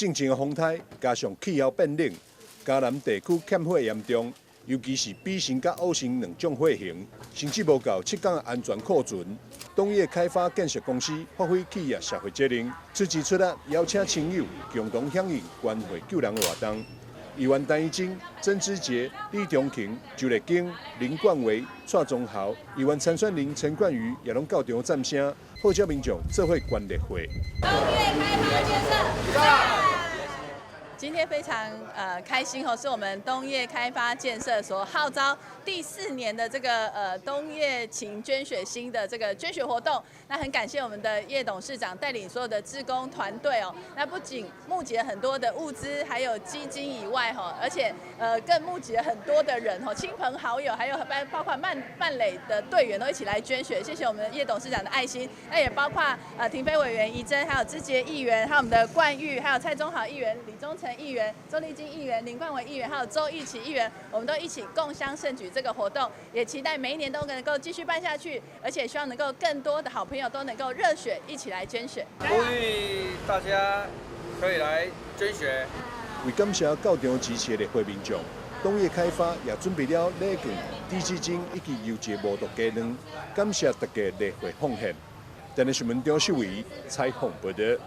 進前的風颱加上氣候變冷，嘉南地區欠火嚴重，尤其是 B 型佮 O 型兩種血型，甚至無夠7工的安全庫存。東業開發建設公司發揮企業社會責任，出錢出力邀請親友共同響應捐血救人的活動。議員陳綺貞、曾之傑、李中庭、周麗京、林冠維、蔡宗豪、議員參選人陳冠宇也攏到場讚聲，號召民眾做伙捐熱血。東業開發建設。今天非常開心哦，是我們東業開發建設所號召第四年的這個東業情捐血心的這個捐血活動。那很感謝我們的葉董事長帶領所有的志工團隊哦。那不僅募集了很多的物資，還有基金以外哈，而且更募集了很多的人哦，親朋好友，還有包括慢壘的隊員都一起來捐血。謝謝我們葉董事長的愛心。那也包括亭妃委員怡珍，還有之傑議員，還有我們的冠玉，還有蔡宗豪議員、李宗成議員、周麗金議員、林冠偉議員，還有周玉琪議員，我們都一起共襄盛舉這個活動，也期待每一年都能夠繼續辦下去，而且希望能夠更多的好朋友都能夠熱血一起來捐血。呼籲大家可以來捐血。為感謝到場支持的熱血民眾，東業開發也準備了禮券、低基金以及優質無毒雞卵，感謝大家熱血奉獻。電視新聞張秀偉採訪報道。